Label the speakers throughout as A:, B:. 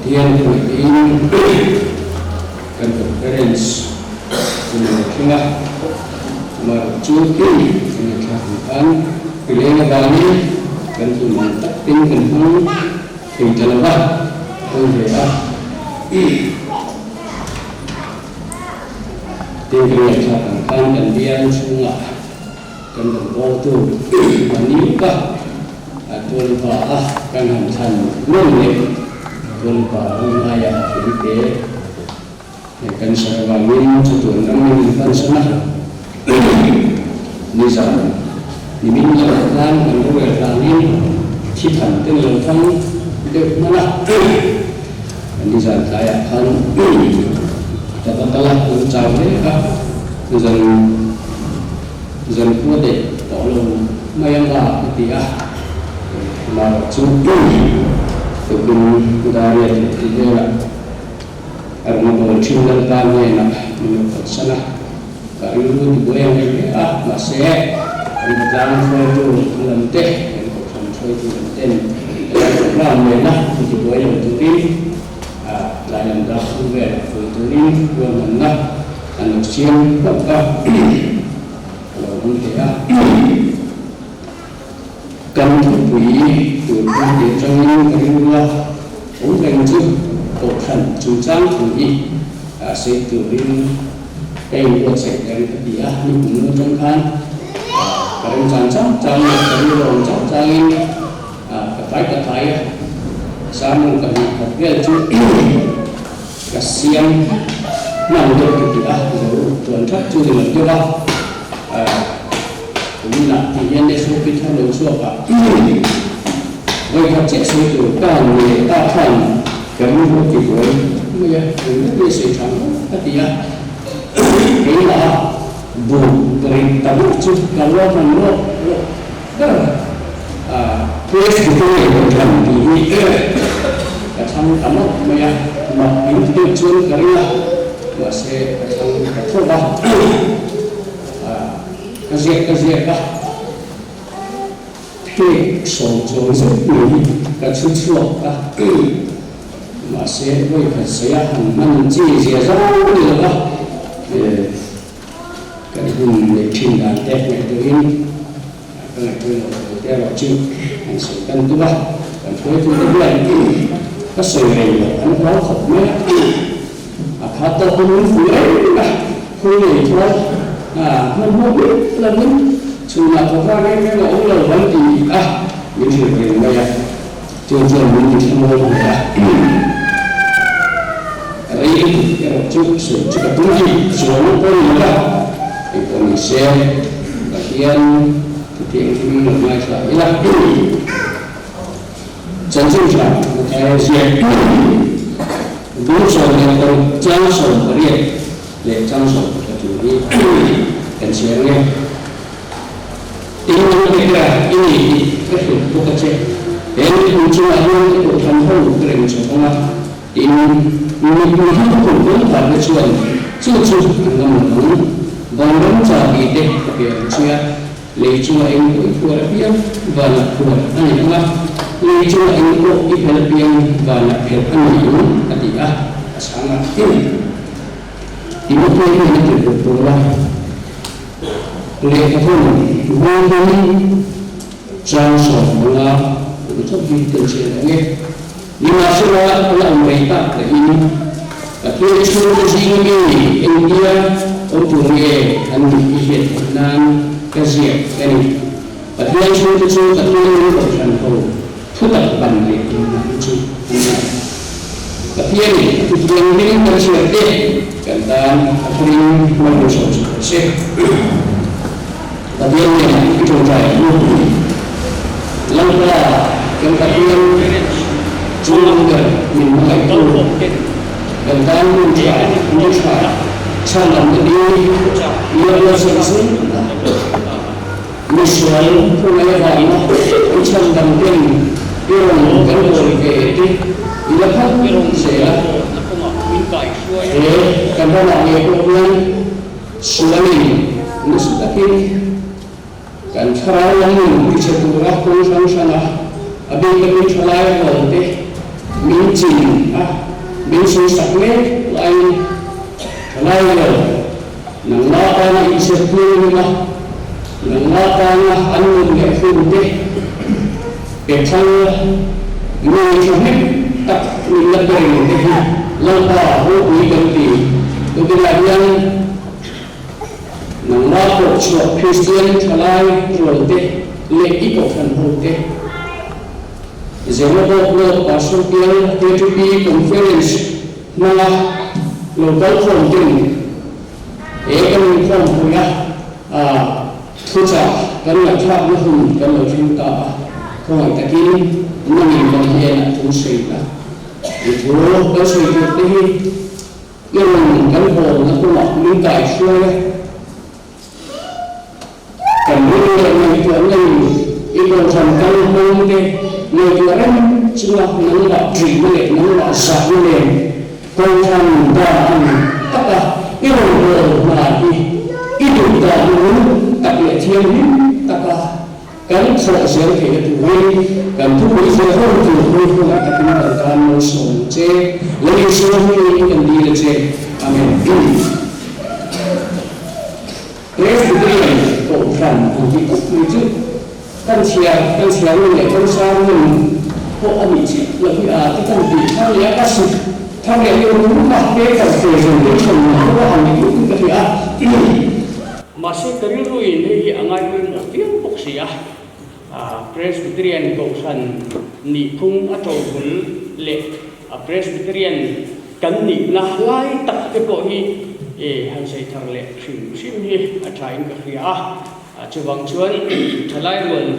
A: Pathian thuneihtiin kan conference hun a lo thleng a, amaherawhchu kan ngaihthlak ang khan rileng avangin kan tum ang tak ten kan hmang thei ta lo va, a pawi hle a. Tin, kan ngaihthlak ang khan kan bial chhungah kan rawngbawltu mahni lawka tualpa a kan han thlan nawn leh tualpa ram laia thiamte kan sawi avangin chatuan ram min han pansan a. Nizan nimin lamah khan kan rorel hlangin thi than te ni lo thang deuh hman a. Nizan tlaiah khan ka va kal a, ka lo chau hle a, zan zan khua deh tawh lo mai anga ka ti a, amaherawh chu tukin Daria tih thil velah a rawn bawl thin Lalpa hnenah min lo kalsan a, ka rilru tibuai ang em em a, mahse kan khawtlang hruaitu lam te, kan kohhran hruaitu lam ten helai programme nena intibuai lo turin tlai lam dak thu vel pui turin ruahmanna an lo siam hlauh a, a lo awm hle a. Kan thupui tur pawh tih atangin ka rilru a, awm reng chu kohhran chungchang thu hi sawi turin ka inbuatsaih reng ka ti a, ni kum lo atang khan ka remchang chang chang leh ka rilru awm chang changin ka tlai ka tlai a, sermon ka hnih khat vel chu ka siam hman deuh ka ti a, zo tuan thap chu ni lo deuh a. Tunah ti hian SOP thar lo chhuak a, vawikhat chiah sawi tur ka han ni leh ta khan ka rilru ti buai mai a, eng vek nge sawi tha ngawt ka ti a, keimah a bu ka rit ta bawk chu ka ruahman lawk lawk ber a. Presbyterian Kohhran tih hi ka thlang ta mawlh mai a, mak in ti deuh chuan ka ring a, mahse ka thlang ta tho va. Ka ziak ka ziak a, phek sawm chuang zet mai ka chhu chhuak a, mahse vawikhat sawi a han hman chi zia zawng ni lo va, kan hun neih thin dan te ngaihtuahin ka ngaihtuah loh thu te erawh chu an sawi tan tum a, kan hruaitute hian ka sawi rei loh an hlau khawp mai a. A kha tawk in min fuih reng a, khawi nei chuan hmanhmawh miah lovin chhunah thawkra reng reng a awm lo an ti a, min hrilh reng mai a, chu chuan min ti thlamual hle a. Rei lutuk erawh chu sawi chu ka tum hi chuan pawh ni lova, engpawh ni se Pathian thutiang lo ngaithla ila. Chanchin tha Mathaia ziak bul 16 chang 18 leh chang 13 hi kan chhiar nge. Tin, Nangte kha i ni tih ka hrilh bawk a che. He mipui chungah hian ka kohhran ho ka reng chawp ang a, tin, mipui ho kum kawngkhar te chuan chu chu an ngam lo ang. Vanram chahbi te ka pe ang che a. Lei chunga eng pawh i phuar apiang vanah phuar a ni ang a, lei chunga eng pawh i phel apiang vanah phel a ni ang, a ti a, a chhang a. Tin, Timothea hian a tirhkoh tur a, lehkhathawm bungin chang 15 kum chauh hi kan chhiar ang e. Nimahsela, a la awm rei tak dahin Pathian chhungte zinga mi engtia awm tur nge an nih i hriat theih nan ka ziak ka ni. Pathian chhungte chu Pathian ram kohhran ho thutak ban leh inngahna chu an ni. Pathianin a thuthianghlim kan chhiar te kan tan a thurin malsawm chu rawh se. Pathian hnenah i tawngtai ang u. Lalpa, kan Pathian chungnung ber min hmangaihtu, kan tan hun tha, ni tha, chhan ang te hi i lo buatsaih zui a. Misual khawngaih avanga i chhan dang ten i rawn kan bawl ve te i la phal zel a. He kan ramah ngei pawh hian Sualin nasa takin kan thlarau lam nun tichhe tura kawng hrang hranga a bik takin thalai rual te Min chin a, min sawisak mek laiin thalai lo, nangma tana inzirtir ila, nangma tana an nun leh hun te pe thal la, mi thahnem tak min la pe reng te hi Lalpa ropui kan ti. Tunah hian nangma pawh chhuah Kristian thalai rual te leh i kohhran ho te, Zemabawk North Pastor Bial KTP Conference hmanga lo kal khawm ten he kan inkhawm pui a, thuchah kan ngaihthlakna hun kan lo thleng ta a, khawngaih takin nangin kan hnenah thu sawi la. I thu kan sawi tur te hi i rawn kan hawnna kawngah min kaihruai a. Kan ring leh ngaihtuahna in i kohhran kal hmang te ngaihtuah reng chunga nangmah ṭihna leh nangmah zahna nen kohhran dan ang taka i rawn bawl hna hi i duh dan nung tak leh thianghlim taka kan thawh zel theihna turin kan thupui zel ho tur hi hmangaih takin kan tan malsawm che. Lei Isua hmingin kan dil a che. Amen. Presbyterian Kohhran ang tih tak mai chu kan chhiar kan chhiar nun leh kan sar nun pawh a nih chiah lo hi a ti kan tih thar leh a ka sut thar leh leh rum a paper presentation ang pawh a han ni duh in ka hria a. Mahse ka rilruin hei hi a ngai pawimawh viau bawk si a, Presbyterian Kohhran nihphung a tobul leh a Presbyterian kan nihna lai tak te pawh hi han sawi thar leh hrim hrim hi a tha in ka hria a. Chuvang chuan thalai rual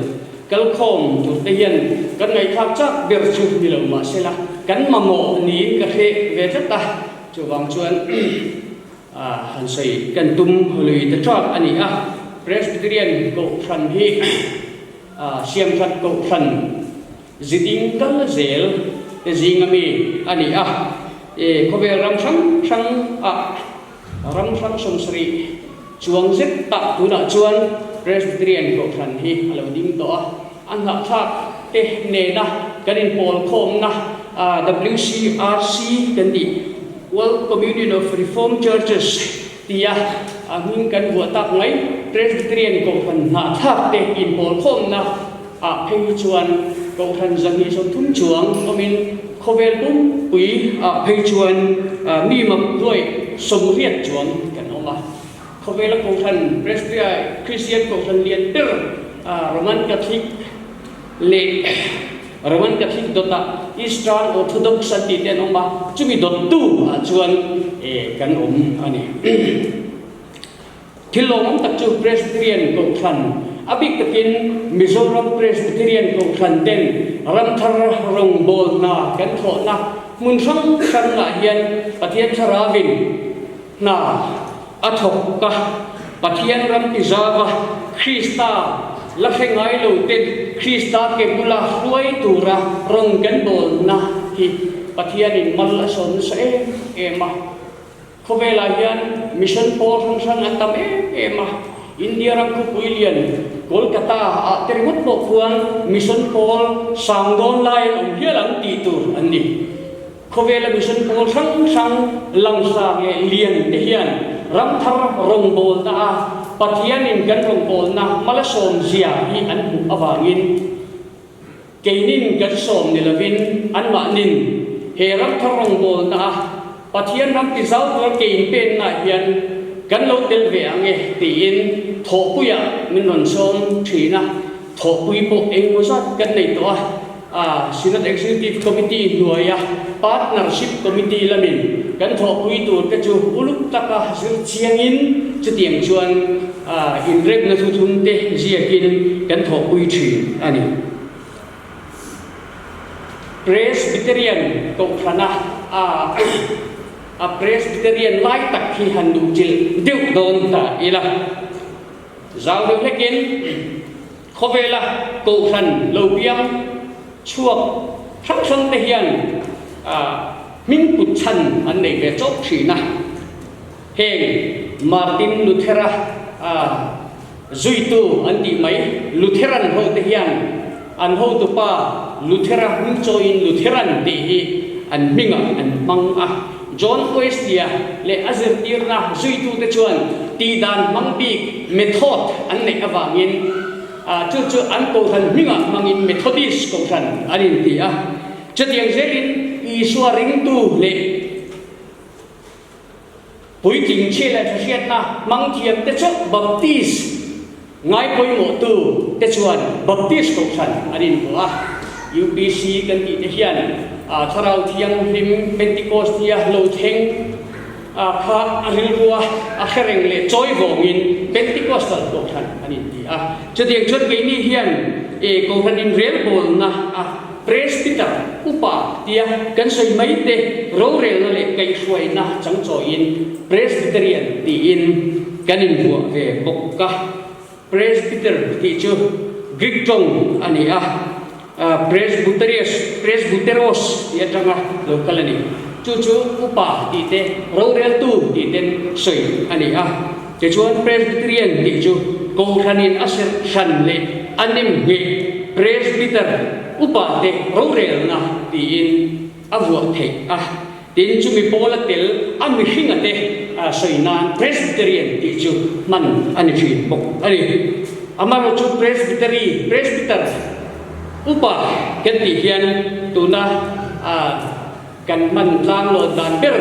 A: kalkhawm tur te hian kan ngaihthlak chak ber chu ni lo mahsela kan mamawh niin ka hre ve tlat a. Chuvang chuan han sawi kan tum lui ta tap a ni a. Presbyterian Kohhran hi Siamthat Kohhran Ziding kal zel te zinga mi a ni a, e khawvel ram hrang hrang ah ram hrang 70 chuang zet tah tunah chuan Presbyterian Kohhran hi a lo ding tawh a, a hnahthlak te nena kan inpawl khawmna WCRC kan tih World Communion of Reformed Churches tia a hming kan vuah tak mai Presbyterian Kohhran hnahthlak te inpawl khawmna ah phei hi chuan Kohhran 230 chuang awmin khawvel pumpui ah phei chuan mi mak duai 80 chuang kan awm a. Khawvela Kohhran Presbyterian Kristian Kohhran lian ber Roman Catholic leh Roman Catholic dawtah Eastern Orthodox an tih te an awm a, chumi dawttu ah chuan kan awm a ni. Thil lawmawm tak chu Presbyterian Kohhran, a bik takin Mizoram Presbyterian Kohhran ten ramthar rawngbâwl hna kan thawhna hmun hrang hrangah hian Pathian Thlarauin hna a thawk a, Pathian ram tizava Krista la hre ngai lo ten Krista ke bula hruai tura rawn kan bâwlna hi Pathianin mal a sawm nasa em em a. Khawvelah hian mission pawl hrang hrang an tam em em a, India ram khawpui lian Kolkata ah te ringawt pawh khuan mission pawl sang dawn lai an awm hial ang tih tur an ni. Khawvela mission pawl hrang hrang langsar leh lian te hian ram thar rawngbawlna a Pathianin kan rawngbawlna malasawm zia hi an hmuh avangin, Keinin kan sawm ni lovin anmahnin he ram thar rawngbawlna a Pathian ram ti zau tura ke inpennaah hian kan lo tel ve ang e tiin thawhpuiah min rawn sawm thin a, thawhpui pawh engemaw zat kan nei tawh a, a Synod Executive Committee hnuaia Partnership Committee lamin kan thawhpui tur te chu uluk taka zir chiangin chutiang chuan Inremna thuthum te ziakin kan thawhpui thin a ni. Presbyterian Kohhrana a a Presbyterian lai tak hi han duhchilh deuh dawn ta ila. Zau deuh hlekin khawvela Kohhran lo piang chhuak hrang hrang te hian hming put chhan an nei ve chawp thin a. Heng Martin Luthera zuitu an tih mai Lutheran hote hian an hotupa Luthera hming chawiin Lutheran tih hi an hmingah an hmang a. John Wesley-a leh a zirtirna zuitute chuan tihdan hmang bik, method, an neih avangin chu chu an kohhran hmingah hmangin Methodist kohhran an inti a. Chutiang zelin Isua ringtu leh Puitling chhia leh thahriatna hmang thiam te chu Baptist ngai pawimawhtu te chuan Baptist kohhran an inhmu a. UPC kan tih te hian Thlarau Thianghlim Pentecost nia lo thleng kha a rilrua a hre reng leh chawi vawngin Pentecostal kohhran an inti a. Chutiang chuan keini hian kohhran inrelbawlna a Presbyter, upa tia kan sawi mai te rorelna leh kaihhruaina changchawiin Presbyterian tiin kan invuah ve bawk a. Presbyter tih chu Greek tawng a ni a, presbuterios, presbuteros tih atanga lo kal a ni. Chu chu upa tih te, roreltu tih ten sawi a ni a. Tichuan Presbyterian tih chu Kohhranin a serh hran leh a nem ngheh Presbyter upa te rorelna tiin a vuah theih a. Tin, chumi pawla tel a mihringa te sawi nan Presbyterian tih chu hman a ni thin bawk a ni. Amaherawhchu Presbytery, Presbyter upa kan tih hian tuna Kan hman tlang lo dan ber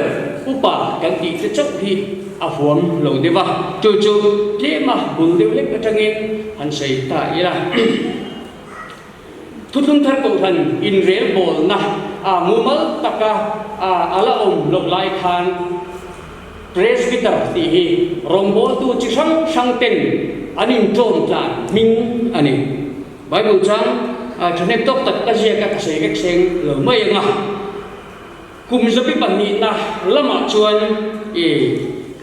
A: upa kan tih te chauh hi a huam lo deuh a, chu chu tlema bul deuh hlek atangin han sawi ta ila. Thuthlung thar kohhran inrelbawlna a mumal taka a la awm loh lai khan Presbyter tih hi rawngbawltu chi hrang hrang ten an inṭawm tlan hming a ni. Bible chang thahnem tawk tak ka ziak a, ka sawi vek seng lo mai ang a. Kum zabi pahnihna lamah chuan i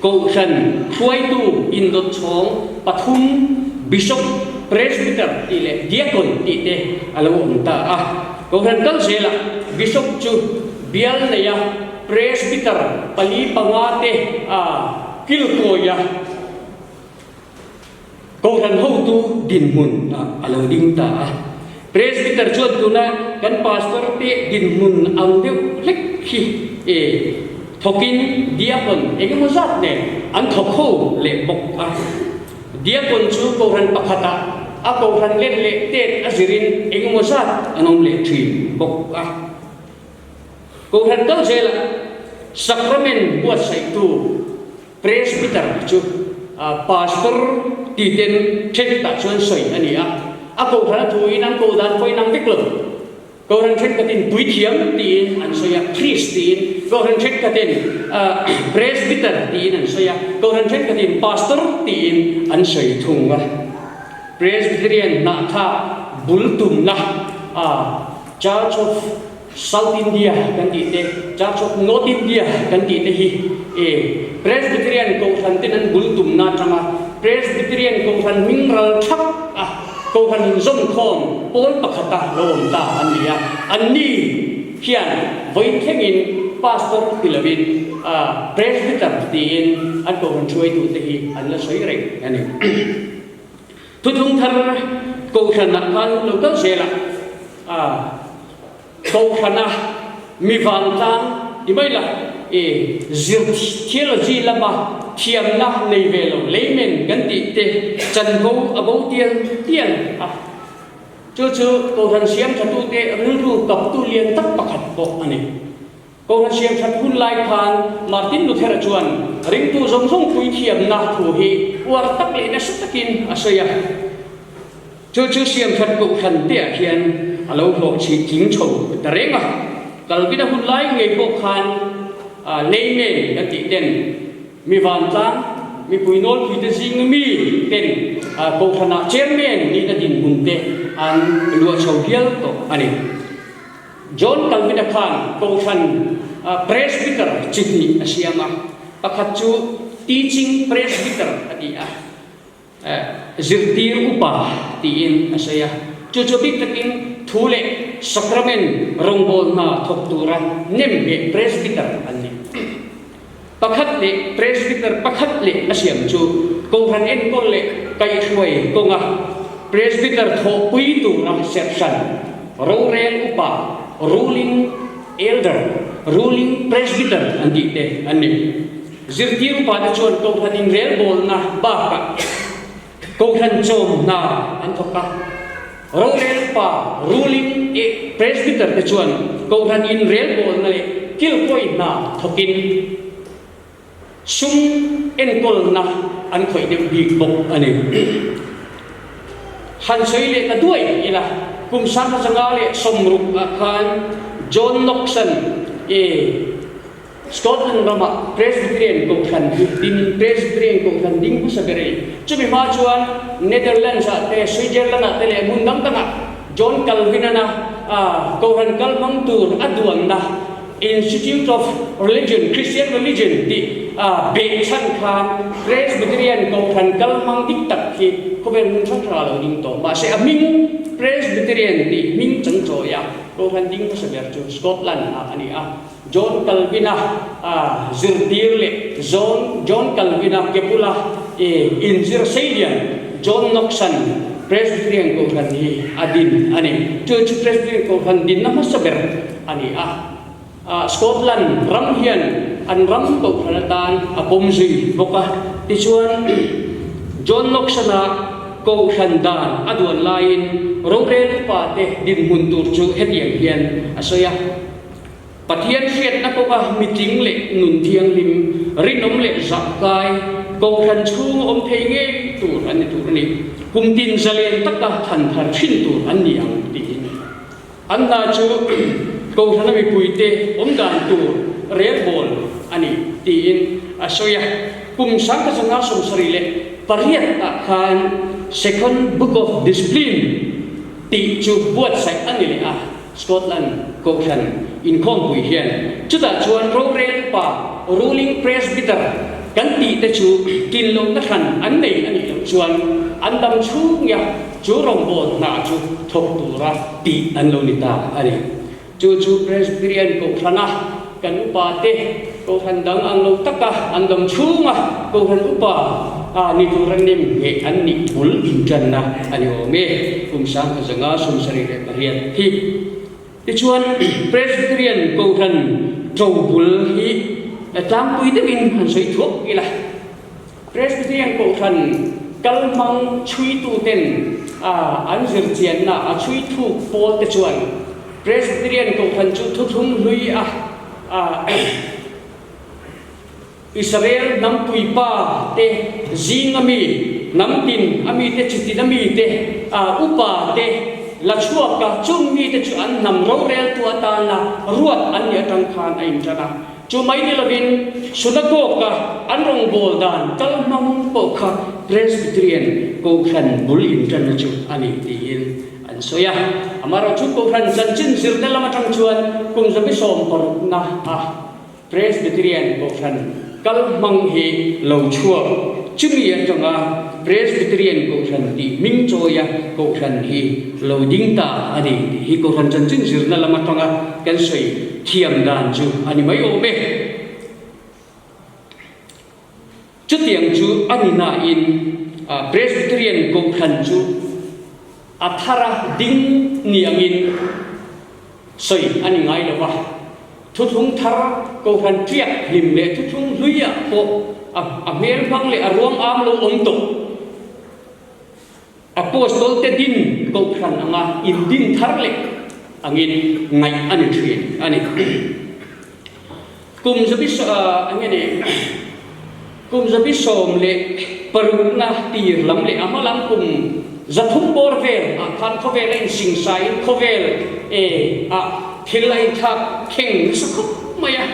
A: Kohhran hruaitu indawt chhawng pathum Bishop, Presbyter tih leh Deacon tih te a lo awm ta a. Kohhran kal zelah Bishop chu bial neia Presbyter pali panga te a kilkawi a. Kohhran hotu dinhmun ah a lo ding ta a. Presbyter chuan tuna kan pastor te dinhmun ang deuh hlek hi e thawkin diakon engemaw zat nen an thawk ho leh bawk a. Diakon chu kohhran pakhatah a kohhran len leh tet a zirin engemaw zat an awm leh thin bawk a. Kohhran kal zelah sacrament buatsaihtu Presbyter chu pastor ti ten thenkhatah chuan sawi a ni a, a kohhran a thuin an koh dan pawhin ang vek lo. Kohhran thenkhatin puithiam tiin an sawi a, priest tiin, kohhran thenkhatin presbyter tiin an sawi a, kohhran thenkhatin pastor tiin an sawi thung a. Presbyterian hnahthlak bul tumna Church of South India kan tih te, Church of North India kan tih te hi e Presbyterian Kohhran ten an bul tumna atanga Presbyterian Kohhran hming ral thak a Kohhran inzawmkhawm pawl pakhata lo awm ta an ni a. Anni hian vawi thlengin Pastor ti lovin Presbyter tiin an Kohhran hruaitute hi an la sawi reng a ni. Thuthlung thar Kohhranah khan lo kal zel a, Kohhrana mi vantlang ti mai la, i zir theology lama thiamna nei ve lo layman kan tih te chanvo a bo tial tial a. Chu chu Kohhran siamthatute rilru kaptu lian tak pakhat pawh a ni. Kohhran siamthat hun lai khan Martin Luther-a chuan ringtu zawng zawng puithiamna thu hi uar tak leh nasa takin a sawi a. Chu chu siamthat kohhran teah hian a lo hlawhchih tling chho ta reng a. Calvin-a hun lai ngei pawh khan layman kan tih ten mi vantlang, mipui nawlpuite zinga mi ten kohhranah chairman nihna dinhmun te an luah chho hial tawh a ni. John Calvin-a khan Kohhran Presbyter chi hnih a siam a, pakhat chu Teaching Presbyter a ti a, zirtir upa tiin a sawi a. Chu chu bik takin thu leh sacrament rawngbawlna thawk tura nemngheh Presbyter an ni. Pakhat leh Presbyter pakhat leh a siam chu Kohhran enkawl leh kaihhruai kawnga Presbyter thawhpui tura serhhran. Rorel Upa, Ruling Elder, Ruling Presbyter an tih te an ni. Zirtir Upa te chuan Kohhran inrelbawlna bakah Kohhran chawm hna an thawk a. Rorel Upa, Ruling Presbyter te chuan Kohhran inrelbawlna leh kilkawi hna thawkin, Sum enkawlna an khawih deuh bik bawk a ni. Han sawi leh ta duai ila, kum 1960 ah khan John Knox-a'n e Scotland rama Presbyterian Kohhran hi dinin Presbyterian Kohhran ding hmasa ber a ni. Chumi hma chuan Netherlands ah te, Switzerland ah te leh hmun dang dangah John Calvin-ana Kohhran kal hmang tur a duanna Institute of Religion, Christian Religion, tih a behchhan khan Presbyterian Kohhran kal hmang dik tak hi khawvel hmun hrang hrangah lo ding tawh. Mahse a hming Presbyterian tih hming changchawi a Kohhran ding hmasa ber chu Scotland ah a ni a. John Calvin-a zirtir leh John John Calvin-a ke bula inzir seilian John Knox-a'n Presbyterian Kohhran hi a din a ni. Chu chu Presbyterian Kohhran dinna hmasa ber a ni a. Scotland ram hian an ram kohhran atan a pawm zui bawk a. Tichuan, John Knox-ana kohhran dan a duan laiin rorel upate dinhmun tur chu hetiang hian a sawi a, Pathian hriatna kawnga mitling leh nun thianghlim, rinawm leh zahkai, kohhran chhunga awm thei ngei tur an ni tur a ni. Kum tin zalen taka thlan thar thin tur an ni ang tiin. An hna chu Kohhrana mipuite awm dan tur relbawl a ni tiin a sawi a. Kum 1978 ah khan Second Book of Discipline tih chu buatsaih a ni leh a, Scotland Kohhran inkhawmpui hian. Chutah chuan rorel upa, ruling presbyter, kan tih te chu tlin lohna hran an nei a nih loh chuan an dam chhungia Chu rawngbâwl hna chu thawk tura tih an lo ni ta a ni. Chu chu Presbyterian Kohhrana kan upate Kohhran dang ang lo taka an dam chhunga Kohhran upa ni tura nem ngheh an nih bul inṭanna a ni awm e, kum 1978 hi. Tichuan, Presbyterian Kohhran ṭo bul hi tlangpui deuhin han sawi thuak ila. Presbyterian Kohhran kalhmang chhuituten an zirchianna a chhui thuk pawl te chuan Presbyterian Kohhran chu thuthlung hlui a Israel hnampui pa te zing ami, hnam tin ami te, chi tin ami te, upa te la chhuak a, chung mite chu an hnam roreltu atana ruat an nih atang khan a intan a. Chu mai ni lovin Synagogue-a an rawngbâwl dan kal hmang pawh kha Presbyterian Kohhran bul inṭanna chu a ni tiin an sawi a. Amaherawhchu Kohhran chanchin zirna lam aṭang chuan kum 76 na a Presbyterian Kohhran kal hmang hi lo chhuak chumi aṭanga Presbyterian Kohhran tih hming chawia Kohhran hi lo ding ta a ni tih hi Kohhran chanchin zirna lam aṭanga kan sawi thiam dan chu a ni mai awm e. Chutiang chu a ni nain Presbyterian Kohhran chu a thara ding ni angin sawi a ni ngai lo va. Thuthlung thar Kohhran ṭiak hlim leh thuthlung hluiah pawh a hmel hmang leh a ruang am lo awm tawh. Apostol te din Kohhran anga indin thar leh angin ngaih a ni thin a ni. Kum zabi enge ni kum 76na tir lam leh a hma lam kum 300 bawr vel ah khan khawvel a insingsain khawvel ah thil a inthlak thleng nasa khawp mai a,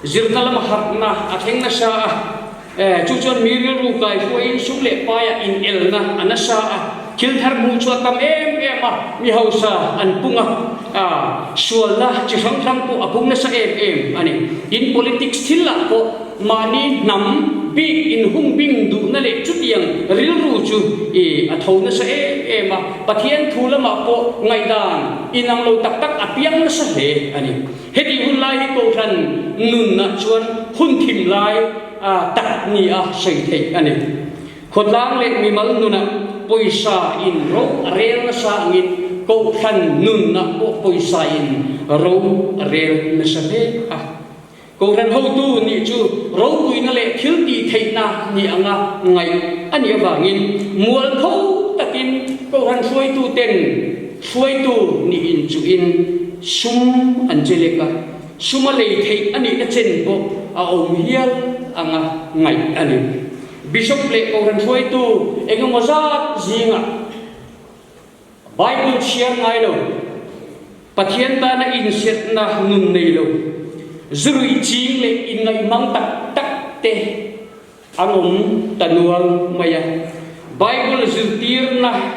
A: zirna lama harhna a thleng nasa a. Chu chuan mi rilru kaihruaiin sum leh paiah inelna a nasa a, thil thar hmuh chu a tam em em a, mi hausa an pung a, sualna chi hrang hrang pawh a pung nasa em em a ni. Tin, politics thil ah pawh mahni hnam bik inhung bing duhna leh chutiang rilru chu a tho nasa em em a, Pathian thu lamah pawh ngaihdan inang lo tak tak a piang nasa hle a ni. Heti hun lai hi Kohhran nunah chuan hun thim lai tak ni a sawi theih a ni. Khawtlang leh mimal nunah pawisa in ro a rel nasa angin Kohhran nunah pawh pawisain ro a rel nasa hle a. Kohhran hotu nih chu ropuina leh thil tih theihna ni anga ngaih a nih avangin mualpho takin Kohhran hruaituten hruaitu nih inchuhin sum an che lek a, suma lei theih a nihna chen pawh a awm hial anga ngaih a ni. Bishop leh Kohhran hruaitu engemaw zat zingah Bible chhiar ngai lo, Pathian tana inhriatna nun nei lo, zuruih ching leh inngaihmang tak tak te an awm ta nual mai a. Bible zirtirna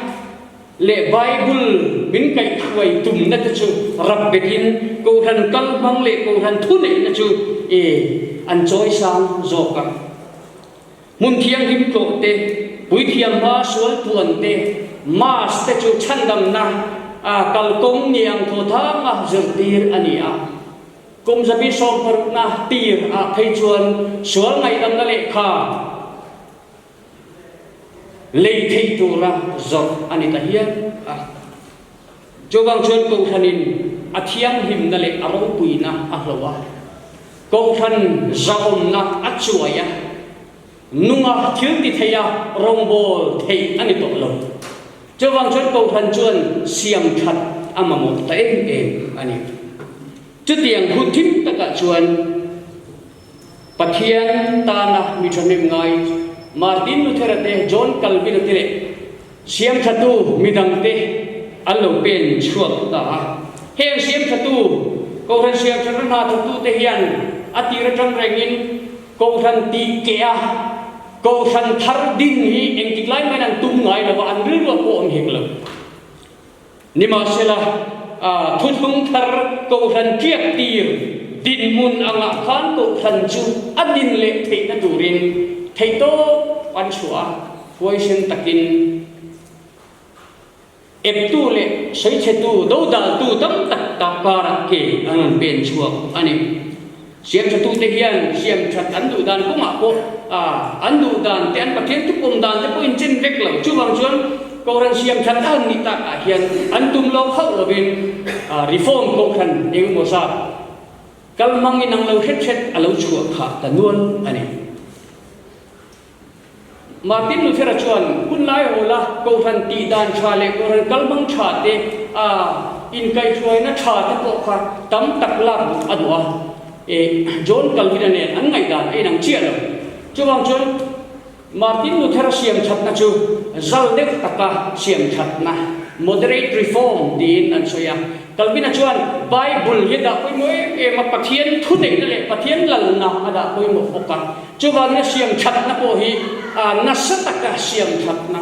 A: leh Bible min kaihhruai tumna te chu rap betin Kohhran kalhmang leh Kohhran thuneihna chu e an chawisang zawk a. Hmun thianghlim tlawh te, puithiam hma sual puan te, Mass te chu chhandamna a kalkawng ni ang thaw thanga zirtir a ni a. Kum zabi sawmparukna tir ah phei chuan sual ngaihdamna lehkha lei theih tura zawrh a ni ta hial a. Chuvang chuan Kohhranin a thianghlimna leh a ropuina a hloh a, Kohhran zahawmna a chuai a, nunga thil ti thei a rawngbâwl theih a ni tawh lo. Chuvang chuan Kohhran chuan siam that a mamawh ta em em a ni. Chutiang hun thim takah chuan Pathian tana mi thahnem ngai Martin Luther-a te, John Calvin-a te leh Siamthatu midangte an lo pen chhuak ta a. Heng siamthatu, Kohhran siamthatna hna thawktute hian a tir atang rengin Kohhran tih keh a, Kohhran thar din hi engtik lai main an tum ngai lo va, an rilru a pawh awm hek lo. Nimahsela, thuthlung thar Kohhran tiak tir dinhmun angah khan Kohhran chu a din leh theihna turin theihtawp an chhuah a. Huaisen takin eptu leh sawichhetu, dodaltu tam tak tak karah ke an rawn pen chhuak a ni. Siamthatute hian siamthat an duh dan kawngah pawh an duh dan te, an Pathian thupawm dan te pawh inchen vek lo. Chuvang chuan Kohhran siamthat a han nih takah hian an tum lo hauh lovin Reform Kohhran engemaw zat kalhmang inang lo hret hret a lo chhuah phah ta nual a ni. Martin Luther-a chuan hun lai hawla Kohhran tih dan tha leh Kohhran kalhmang tha te a inkaihhruaina tha te pawh kha tam tak lak duh a duh a. E John Calvin-a nen an ngaihdan a inang chiah lo. Chuvang chuan Martin Luther-a siam thatna chu zal deuh taka siam thatna, moderate reform, tiin an sawi a. Calvin-a chuan Bible hi a dah pawimawh em em a, Pathian thuneihna leh Pathian lalna a dah pawimawh bawk a. Chuvangin a siam thatna pawh hi nasa taka siam thatna,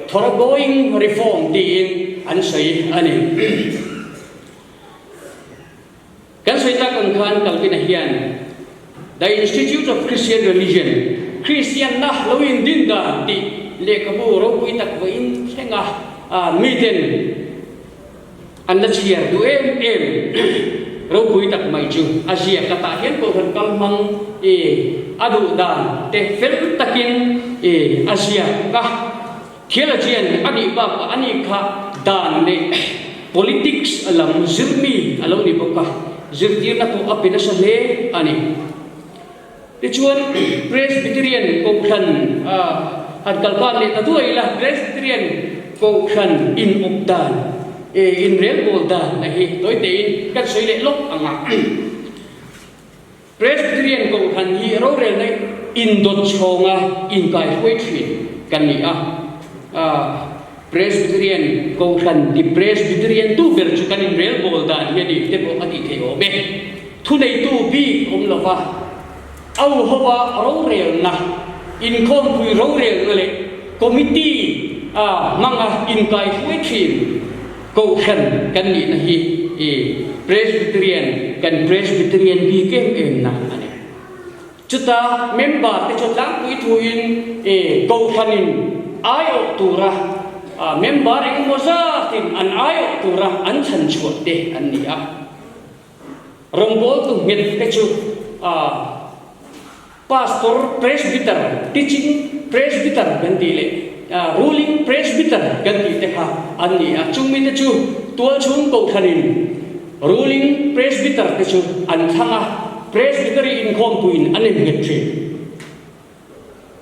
A: thoroughgoing reform tiin an sawi a ni. Kan sawi tak ang khan Calvin-a hian The Institute of Christian Religion, Kristianna lo indin dan tih lehkhabu ropui tak vawiin thlenga miten An la chhiar duh em em ropui tak mai chu a ziak a tah hian Kohhran kal hmang i a duh dan te fel takin i a ziak a. Theologian a nih bakah a ni kha dan leh politics lam zirmi a lo ni bawk a, zirtirna pawh a pe nasa hle a ni. Tichuan Presbyterian Kohhran han kal kal leh ta duai ila, Presbyterian Kohhran inawp dan, inrelbawl dan a hi tawi tein kan sawi leh lawk ang a. Presbyterian Kohhran hi rorelna indawt chhawnga inkaihruai thin kan ni a. Presbyterian Kohhran ti Presbyterian tu ber chu kan inrelbawl dan hi a ni te pawh a tih theih awm e. Thuneitu bik awm lova au hova rorelna, inkhawmpui rorelna leh committee a hmanga inkaihruai thin Kohhran kan nihna hi i Presbyterian kan Presbyterian bik em em na a ni. Chuta member te chu tlangpui thuin i Kohhranin aiawh tura member engemaw zatin an aiawh tura an chhanchhuah te an ni a. Rawngbawltu nghet te chu Pastor, Presbyter, Teaching Presbyter kan tih leh.
B: Ruling Presbyter kan tih te kha an ni a, chung mite chu tualchhung kohhranin Ruling Presbyter te chu an thlang a, Presbytery inkhawmpuiin an innghet thin.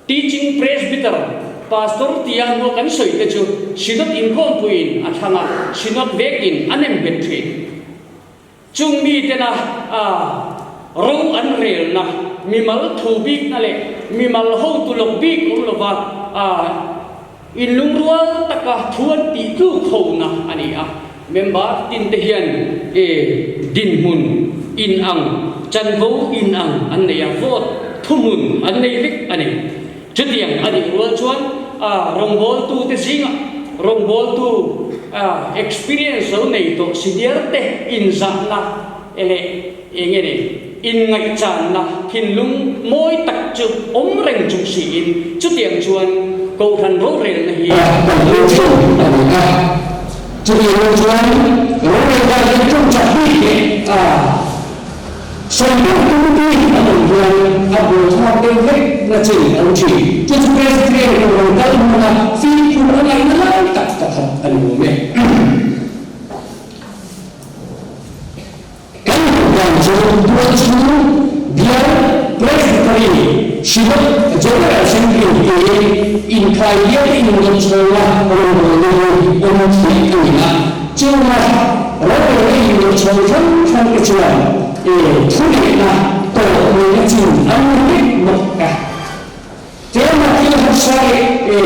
B: Teaching Presbyter, Pastor tia hnuah kan sawi te chu Synod inkhawmpuiin a thlang a, Synod vekin an innghet thin. Chung mitena a ro an relna, mimal thu bikna leh mimal hotu lawk bik awm lova a inlungrual taka thu an tih tluk hona a ni a. Member tinte hian e dinhmun inang, chanvo inang an nei a, vote thuhmun an nei vek a ni. Chutiang a nih rual chuan a rawngbawltute zingah rawngbawltu experience lo nei tawh senior te inzahna leh eng nge ni inngaihchanna thinlung mawi tak chu awm reng chung siin chutiang chuan Kohhran rorelna hi
C: Kan hmu thin a ni a. Chutiang rual chuan rorelna hian tawngchak bik leh a. Sawi deuh tum tui a awm hian a buaithlak deuh hlek na chin a awm thin. Chu chu Presbyterian Kohhran kal hmuna fimkhur a ngaihna lai tak pakhat a ni awm e. Kan hmuh dan chu tualchhung bial Presbytery Synod General Assembly tiin inkhai bial inrawn chhawnga rawngbawlna hi awm theih a ni a. Chunga rorelna inrawn chhawn hrang hrang te chuan e thuneihna tawh neihna chin an ni vek bawk a. Tlema thil harsa leh e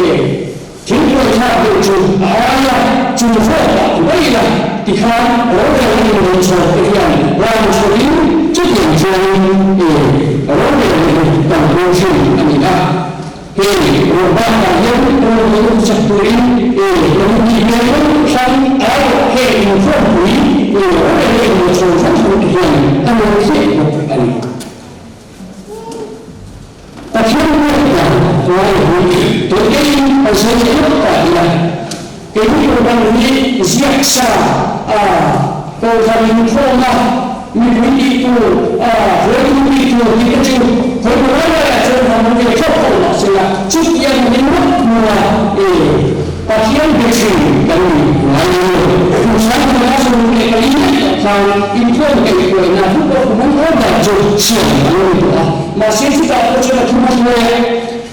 C: thil buaithlak deuh chu a aia chung zawkah ti mai ila tikhan rorelna inrawn chhawn te hian ran chhuahin chutiang chuanin e rorelna hi kan hmang thin a ni a. Hei rawn bakah hian rawn chak turin e committee hmel hrang hrang aiawh heng inkhawmpui e rorelna inrawn chhawn hrang hrang te hian a rawn thliah bawk a ni. Pathian biakna hnuai hi tute-in an sawi leh lawk ta ila, keini Kohhran hi ziak sa a Kohhran inkhawma mipui tih tur a hruaitu tih tur tih te chu khawi lai laiah chuan han awm ve thlawk tawh mah sela, chutiang ni ngawt hmuna e Pathian be thin kan ni ngai lo. Kum 1944 leh tak khan inkhawm kaihhruaina Book of Common Order chu siam a lo ni tawh a. Mahse chutah pawh chuan a thu hmahruai a,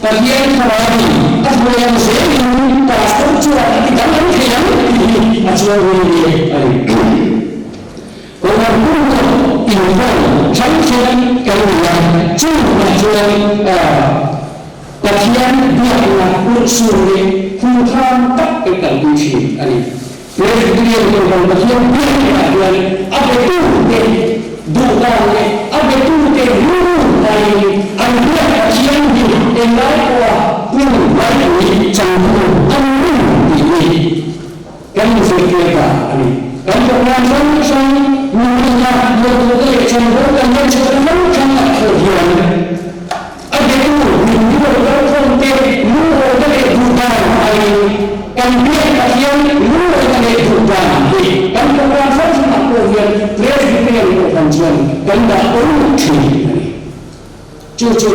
C: Pathian thlarau in a hruai ang zelin pastor chuan a ti danglam thei ang tih hi a chuang reng reng a ni. Kohhran pumruak inkhawm hrang hrang kan ni a, chungah chuan Pathian biakna urhsun leh hunthang tak kan kalpui thin a ni. Presbyterian Kohhran Pathian biaknaah hian a betute duh dan leh a betute rilru aiin an biak Pathian hi englai pawha hmun laipui changtu a ni reng tih hi kan inzirtir dan a ni. Kan Kohhran hrang hrang nunna lawmtute leh chanvo kan nei chhuah hrang hrangah pawh hian A betu min rual kalkhawm te lungawina leh duhdan aiin kan biak Pathian lungawina leh duhdan hi kan program hrang hrangah pawh hian Presbyterian Kohhran chuan kan dah pawimawh thin a ni. Chu chu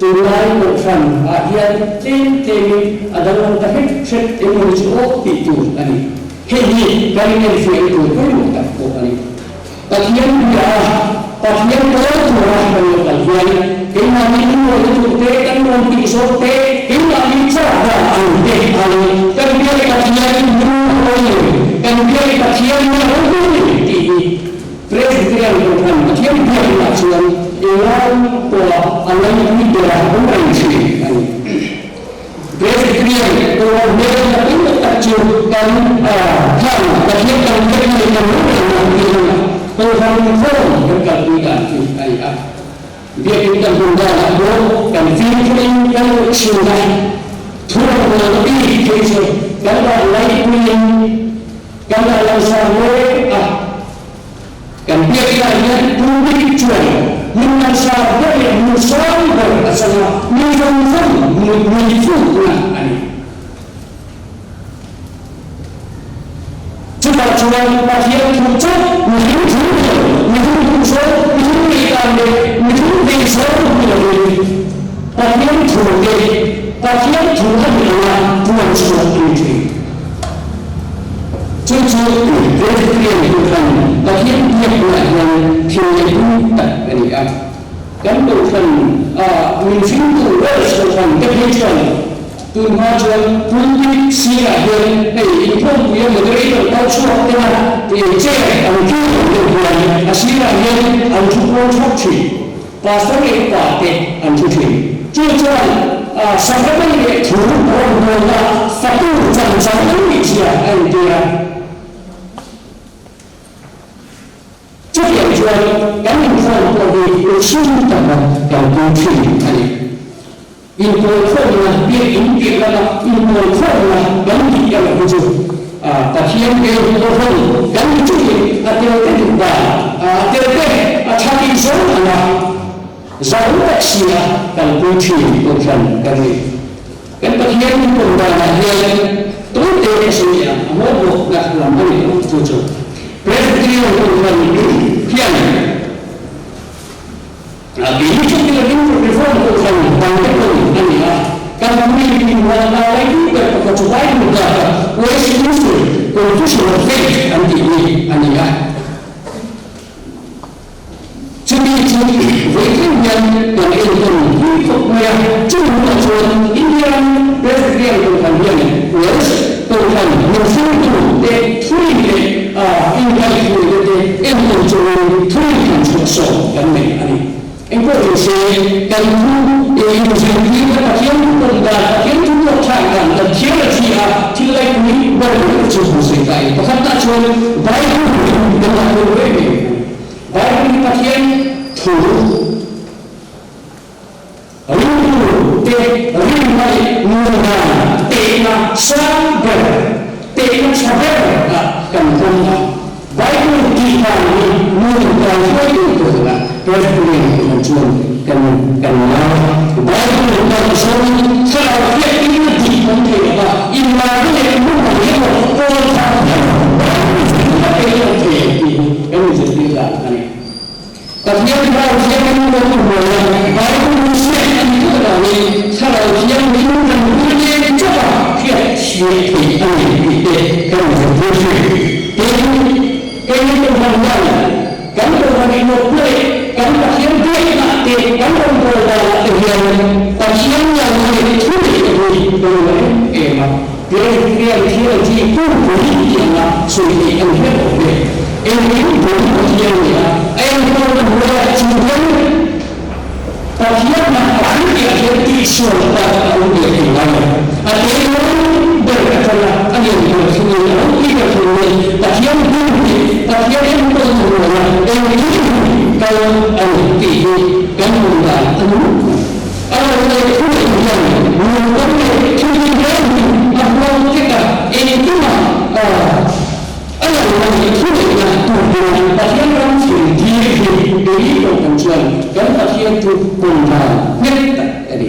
C: tunlai Kohhran ah hian tlem tlemin a danglam ta hret hret emaw ni chu aw tih tur a ni. Hei hi kan inenfiahna tur pawimawh tak pawh a ni. Pathian bia a, Pathian pawl tura kan lo kal hian keimahni inrawlna tur te, kan rawn tih zawk te, keimahni chak dan ang te angin kan bia i Pathian in hming a pawi lo, kan bia i Pathian in a ropui tih hi Presbyterian Kohhran Pathian biaknaah chuan engang pawha a laipui bera awm reng thin a ni. Presbyterian Kohhran hmel na pawimawh tak chu kan thlan Pathian kan biakna leh kan rorelna biakna Kohhran inkhawm kan kalpui dan chu a ni a. Biakin kan hmun danah pawh kan fimkhurin kan luh thin a, thu rawngbawlna bik phei chu kan dah laipuiin kan dah langsar mek a. Kan biakna hian pulpit chuan hmun langsar ber leh hmun sang ber a chang a, mi zawng zawng mui fukna a ni. Chutah chuan Pathian thu chu mihring thu ni lo, mihring duh zawng, mihring ngaihdan leh mihring vei zawng ni lovin Pathian thu te. Pathian thu a nih anga puan chhuah a ni thin. Chu chu Presbyterian Kohhran Pathian biaknaah hian thil leh pui tak a ni a. Kan Kohhran a min hringtu Welsh Kohhran te phei chuan tun hma chuan pulpit sirah hian hei inkhawmpuia moderator kal chhuak tena chair an kil lo deuh hian a sirah hian an thu pawl thawk thin. Pastor leh upa te an thu thin. Chu chuan sacrament leh thu rawngbawlna fatu chan chang an nih zia a entir a. Chutiang chuan kan inkhawm pawh hi urhsun taka kalpui thin a ni. Inpawlkhawmna, biakinn piah lama inpawlkhawmna kan tih erawh hi chu Pathian tel pawhrawn kan ni chuhin a tel te duh dan, a tel te a tha tih zawng anga zau tak si a kalpui thin kohhran kan ni. Kan Pathian inpawm danah hian tawite ka sawi leh ang, a mawhmawhna lam a ni lo chu chu. Presbyterian kohhran hian Kei chu thil ring reform kohhran dangte pawhin a ni a, kan community mual a lai deuh ber pakhat chu Bible data Westminster Confession of Faith an tih hi a ni a. Chumi chu vawitleng hian kan enkawl pui khawp mai a, chumi hunah chuan India ram Presbyterian kohhran hian Welsh kohhran min hruaitu te thurin leh inkaihhruaina te enkawl chungin thurin kan chhuah sawm kan nei a ni. Engpawh ni se, kan thu inzirtirna Pathian thu pawm dan, Pathian thu tuakthlak dan kan thiam a thi a, thil laipui ber ber chu hmu zui ta in. Pakhatna chuan Bible hi kan dah pawimawh em em a ni. Bible hi Pathian thu Ringtu te rinna leh nundan tehna sang ber, tehna tha ber ah kan pawm a. Bible tih dan hi nun kan hruaitu tur a Presbyterian kohhran chuan kan kan ngai a. Bible kan zawngin thlarau hriattirna dik awm thei lo va, inlarna leh mumal emaw pawl thar emaw Bible zirna pe awm thei lo tih hi kan inzirtir dan a ni. Pathian Thlarau Thianghlim pawh chu hmuai a, Bible hi hriat a ni tlat avangin Thlarau Thianghlim kan hmul leng chauh a hriat chhiah theih a ni tih te kan inzirtir thin. Tin, keini Kohhran hian kan Kohhran inawpna leh kan Pathian biakna te kan rawngbâwl danah te hian Pathian ngalna leh thu neih te hi pawimawh em em a. Presbyterian theology pumpui tih anga sawi theih a ni hle awm e. Engkim bul Pathian ni a, a enkawlna hnuaiah chu hian Pathianna a thil tihah hian tihsual tak a awm ve thei ngai lo. A teilawn ber atanga a lian ber thlungin a ropui ber thlungin Pathian bul hi Pathian enkawlna hnuaia engkim kal a ni tih hi kan hmuh dan a ni ngawt mai. A lo leh thu leh hian nungdam leh thil hi reng hi a huang vek a, engkimah a lo lang leh thu lehna tur hian Pathian ram thil dir hi kei pawh kan chuan kan Pathian chu pawm dan nghet tak a ni.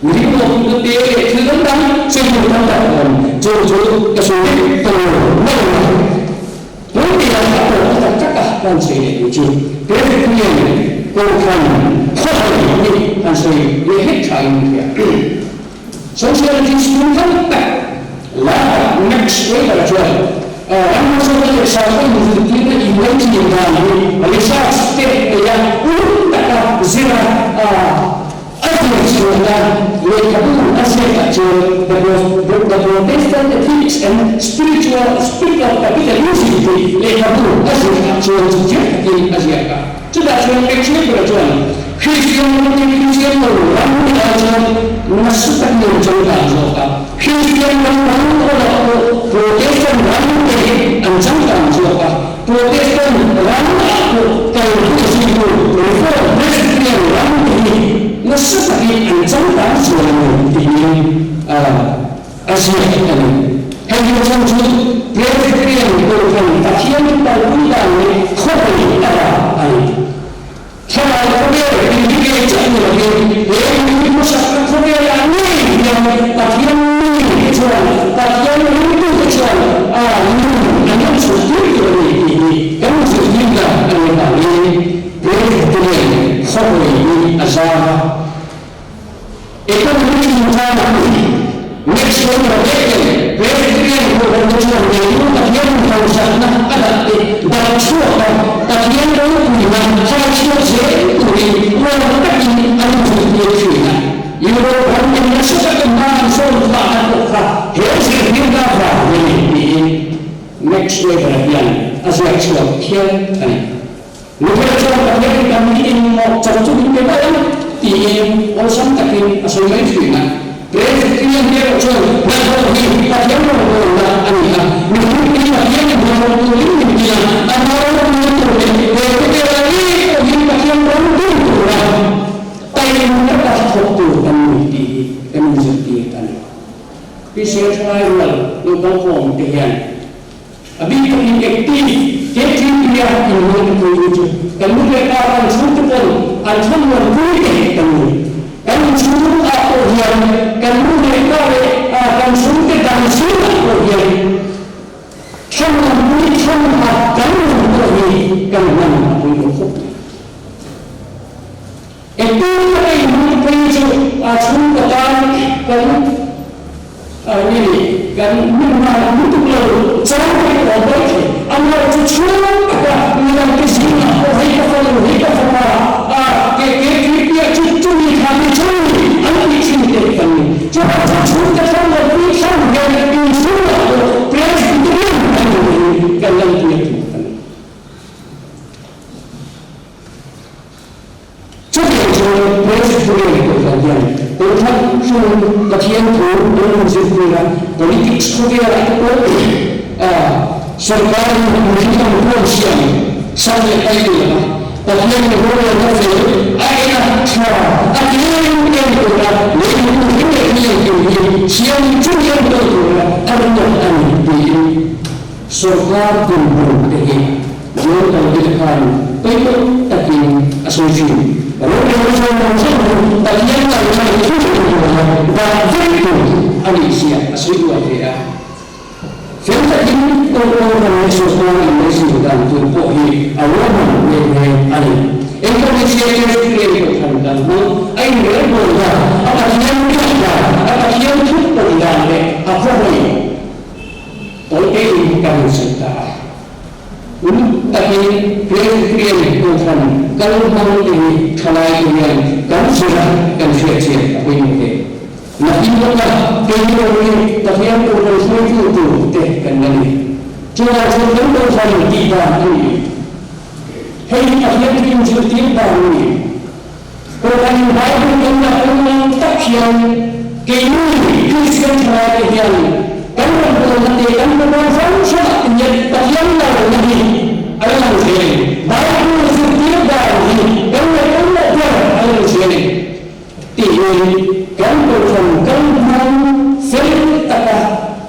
C: Mihring lawmna te leh thil dang dang sawi tam tak a awm, chu chu ka sawi vek tawh lo mai a. Tun tia a pawh a tak tak a kan sawi leh duh chu Presbyterian Kohhran khawhai hi han sawi leh hlek tha in ka hria. Sociologist tum tam tak Lapa Max Weber chuan ram hmasawna leh sakhaw inzirtirna inlaichin dan hi research te nei a uluk taka zira A zir chhuahna lehkhabu a ziakah chuan The The Protestant Ethics and Spiritual Spirit of Capitalism tih lehkhabu a ziakah chuan chu chiang takin a ziak a. Chutah chuan Max Weber chuan Kristian ramte Kristian lo ram ai chuan nasa takin an changkang zawk a, Kristian ram dang erawh pawh Protestant ramte hi an changkang zawk a, Protestant ram ah pawh kal hmeh zuitu Reformed Presbyterian ram te hi nasa takin an changkang zual a ni tiin a ziak a ni. Hei hi chhan chu Presbyterian Kohhran Pathian thu kalpui dan leh khawvel a vang a ni. Thlarau khawvel inhriat chauh ni lovin he mihring hmasakna khawvelah ngei hian Pathian mite chuan, Pathian ringtute chuan a nun an lo chhuahtir tur a ni tih hi kan zirtir dan a nih avangin Presbyterian khawvel hi a zam a. Economy.
A: Max Weber-a hian a ziak chhuak hial a ni. Luther chuan Pathianin kan mi engmawh chawp chu min pe mai ang tiin awlsam takin a sawi mai thin a. Presbyterian te erawh chuan hnathawh hi Pathian rawngbawlna a ni a, mihring hi Pathianin hnathawh turin min ti a, a hnathawh tur leh he khawvela ngei pawh hi Pathian rawng dun tura taima taka thawk tur kan ni tih hi kan inzirtir a ni. Hrisel thalai rual naupang khawm te hian a bik takin active KTP-a inhmang te pui chu kan nu leh pa kan chhungte pawn an thlamuan pui te kan ni. Kan inchhung ah pawh hian kan nu leh pa leh kan chhungte dan chhungah pawh hian thlamuan pui thlamuha kan nun pawh hi kan hman a pawimawh khawp mai. Engtin ka ei hmang phei chu a chhungkaw tan kan nge ni kan hmun hman lutuk lo chang phei ka awm mai thei. Amah chu chhung taka midangte zingah pawh hei ka fanu, hei ka fapa, a ke ke tui piah chu chumi kha mi chumi an tih thin te kan ni. Chuvang chuan chhungte thlang lo pui thlang hian inchhungah pawh Presbyterian kan ni hi kan lantir tur a ni. Chutiang chuan Presbyterian Kohhran hian Kohhran hlung Pathian thu an rawn zirtir a, politics khawvelah te pawh sorkarin mihring ang huam siam sam leh pai tur a, Pathian in rorelna fel a en a, tha a tlem em tura leilung mihring leh hliam tur hi siam chumi em tawh tura a rinawm a ni tiin sorkar dinhmun te hi John Calvin khan pawimawh takin a sawi thin. Rorelna zawng zawng chu Pathian kalna leh thu tura dah vek tur a nih zia a sawi uar hle a. Fel takin Kawngkawng leh sorkar inneihzir dan tur pawh hi a ruahman nghe nghe a ni. Engpawh ni se Presbyterian Kohhran dan hmang a inrelbawl dan, a Pathian biak dan, a Pathian thutpawm dan leh a khawhawi tawitein kan insawi ta a. Uluk takin Presbyterian Kohhran kal hmang te hi thalai te hian kan zir a, kan hriatchian a pawimawh hle. Nakin lawka keini pawh hi Pathian Kohhran hruaitu tur te kan la ni. Chuvang chuan kan Kohhran tih dan a ni. Hei hi Pathian thu inzirtir dan a ni. Kohhran Bible kan la awm ang tak hian keini Kristian thalai te hian kan rawngbawlna te kan hmabawm hrang hrangah te hian Pathian lalna hi a la lang zel em? Bible zirtir dan hi kan la pawimawh ber a lang zel em? Tiin kan kohhran kal hmang fel taka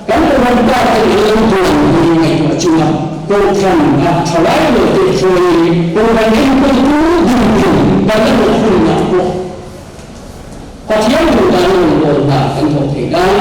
A: kan kohhran pa te leh lo duan hi ngaihtuah chunga kohhran a thalai lo te hruaiin kohhran enkawltu dinhmun kan la hlawh hunah pawh Pathian duh dan rawngbawlna kan thawk thei dan.